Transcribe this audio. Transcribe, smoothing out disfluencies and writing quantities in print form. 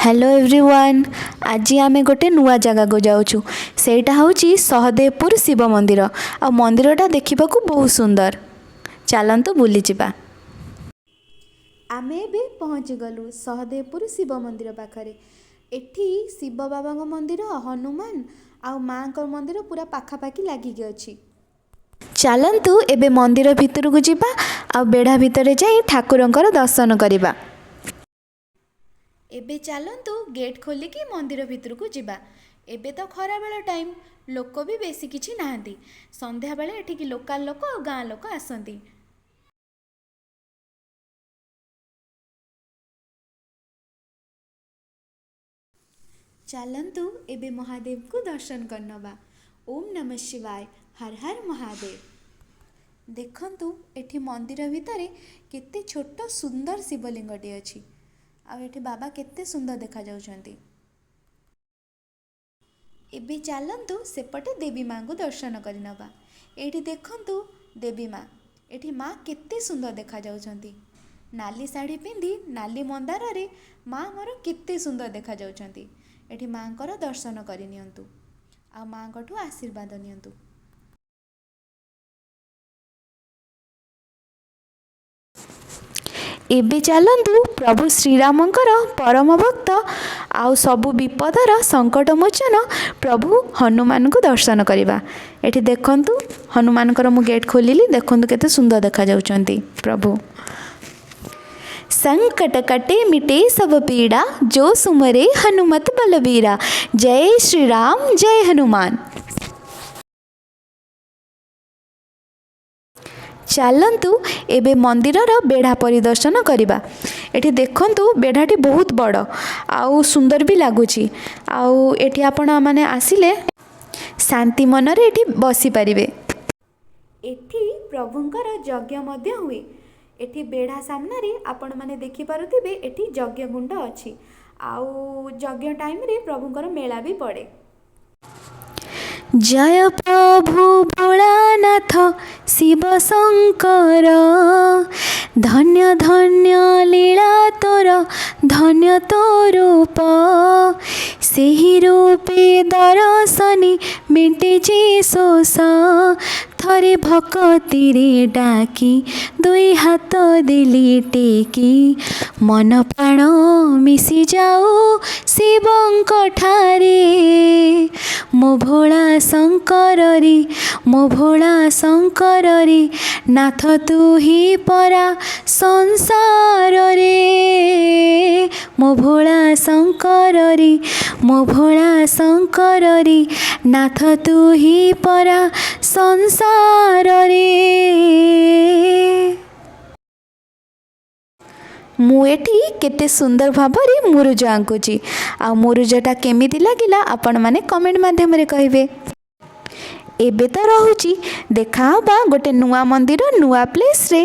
Hello everyone, ଆଜି ଆମେ ଗୋଟେ ନୂଆ ଜାଗାକୁ ଯାଉଛୁ। ସେଇଟା ହେଉଛି ସହଦେବପୁର ଶିବ ମନ୍ଦିର। ଆଉ ମନ୍ଦିରଟା ଦେଖିବାକୁ ବହୁତ ସୁନ୍ଦର। ଚାଲନ୍ତୁ ବୁଲିଯିବା। ଆମେ ଏବେ ପହଞ୍ଚିଗଲୁ ସହଦେବପୁର ଶିବ ମନ୍ଦିର ପାଖରେ। ଏଠି ଶିବ ବାବାଙ୍କ ମନ୍ଦିର, ହନୁମାନ ଆଉ ମାଆଙ୍କ ମନ୍ଦିର ପୁରା ପାଖାପାଖି ଲାଗିକି ଅଛି। ଚାଲନ୍ତୁ, ଏବେ ମନ୍ଦିର ଭିତରକୁ ଯିବା ଆଉ ବେଢ଼ା ଭିତରେ ଯାଇ ଠାକୁରଙ୍କର ଦର୍ଶନ କରିବା। ଏବେ ଚାଲନ୍ତୁ, ଗେଟ୍ ଖୋଲିକି ମନ୍ଦିର ଭିତରକୁ ଯିବା। ଏବେ ତ ଖରାବେଳ ଟାଇମ୍, ଲୋକ ବି ବେଶୀ କିଛି ନାହାନ୍ତି। ସନ୍ଧ୍ୟାବେଳେ ଏଠିକି ଲୋକାଲ ଲୋକ ଆଉ ଗାଁ ଲୋକ ଆସନ୍ତି। ଚାଲନ୍ତୁ, ଏବେ ମହାଦେବଙ୍କୁ ଦର୍ଶନ କରିନେବା। ଓମ୍ ନମଃ ଶିବାୟ, ହର ହର ମହାଦେବ। ଦେଖନ୍ତୁ, ଏଠି ମନ୍ଦିର ଭିତରେ କେତେ ଛୋଟ ସୁନ୍ଦର ଶିବଲିଙ୍ଗଟି ଅଛି ଆଉ ଏଠି ବାବା କେତେ ସୁନ୍ଦର ଦେଖାଯାଉଛନ୍ତି। ଏବେ ଚାଲନ୍ତୁ, ସେପଟେ ଦେବୀ ମାଙ୍କୁ ଦର୍ଶନ କରିନେବା। ଏଇଠି ଦେଖନ୍ତୁ ଦେବୀ ମା। ଏଠି ମା କେତେ ସୁନ୍ଦର ଦେଖାଯାଉଛନ୍ତି। ନାଲି ଶାଢ଼ୀ ପିନ୍ଧି ନାଲି ମନ୍ଦାରରେ ମା ମୋର କେତେ ସୁନ୍ଦର ଦେଖାଯାଉଛନ୍ତି। ଏଠି ମାଙ୍କର ଦର୍ଶନ କରିନିଅନ୍ତୁ ଆଉ ମାଙ୍କଠୁ ଆଶୀର୍ବାଦ ନିଅନ୍ତୁ। ଏବେ ଚାଲନ୍ତୁ, ପ୍ରଭୁ ଶ୍ରୀରାମଙ୍କର ପରମ ଭକ୍ତ ଆଉ ସବୁ ବିପଦର ସଙ୍କଟ ମୋଚନ ପ୍ରଭୁ ହନୁମାନଙ୍କୁ ଦର୍ଶନ କରିବା। ଏଠି ଦେଖନ୍ତୁ, ହନୁମାନଙ୍କର ମୁଁ ଗେଟ୍ ଖୋଲିଲି। ଦେଖନ୍ତୁ, କେତେ ସୁନ୍ଦର ଦେଖାଯାଉଛନ୍ତି ପ୍ରଭୁ। संकट कटे मिटे सब पीड़ा, जो सुमरे हनुमत बलबीरा। जय श्री राम, जय हनुमान। ଚାଲନ୍ତୁ, ଏବେ ମନ୍ଦିରର ବେଢ଼ା ପରିଦର୍ଶନ କରିବା। ଏଠି ଦେଖନ୍ତୁ, ବେଢ଼ାଟି ବହୁତ ବଡ଼ ଆଉ ସୁନ୍ଦର ବି ଲାଗୁଛି। ଆଉ ଏଠି ଆପଣ ମାନେ ଆସିଲେ ଶାନ୍ତି ମନରେ ଏଠି ବସିପାରିବେ। ଏଠି ପ୍ରଭୁଙ୍କର ଯଜ୍ଞ ମଧ୍ୟ ହୁଏ। ଏଠି ବେଢ଼ା ସାମ୍ନାରେ ଆପଣମାନେ ଦେଖିପାରୁଥିବେ, ଏଠି ଯଜ୍ଞ କୁଣ୍ଡ ଅଛି ଆଉ ଯଜ୍ଞ ଟାଇମ୍ରେ ପ୍ରଭୁଙ୍କର ମେଳା ବି ପଡ଼େ। ଜୟ ପ୍ରଭୁ ଭୋଳାନାଥ ଶିବ ଶଙ୍କର, ଧନ୍ୟ ଧନ୍ୟ ଲୀଳା ତୋର, ଧନ୍ୟ ତୋ ରୂପ। ସେହି ରୂପେ ଦରଶନେ ମେଣ୍ଟେ ଯେ ଶୋଷ। ଥରେ ଭକତିରେ ଡାକି ଦୁଇ ହାତ ଦେଲି ଟେକି, ମନ ପ୍ରାଣ ମିଶି ଯାଉ ଶିବଙ୍କ ଠାରେ। ମୋ ଭୋଳା ଶଙ୍କରରେ, ମୋ ଭୋଳା ଶଙ୍କରରେ, ନାଥ ତୁ ହିଁ ପରା ସଂସାରରେ। ମୋ ଭୋଳା ଶଙ୍କରରେ, ମୋ ଭୋଳା ଶଙ୍କରରେ, ନାଥ ତୁ ହିଁ ପରା ସଂସାରରେ। ମୁଁ ଏଠି କେତେ ସୁନ୍ଦର ଭାବରେ ମୁରୁଜ ଆଙ୍କୁଛି। ଆଉ ମୁରୁଜଟା କେମିତି ଲାଗିଲା, ଆପଣମାନେ କମେଣ୍ଟ ମାଧ୍ୟମରେ କହିବେ। ଏବେ ତ ରହୁଛି, ଦେଖା ହେବା ଗୋଟେ ନୂଆ ମନ୍ଦିର, ନୂଆ ପ୍ଲେସ୍ରେ।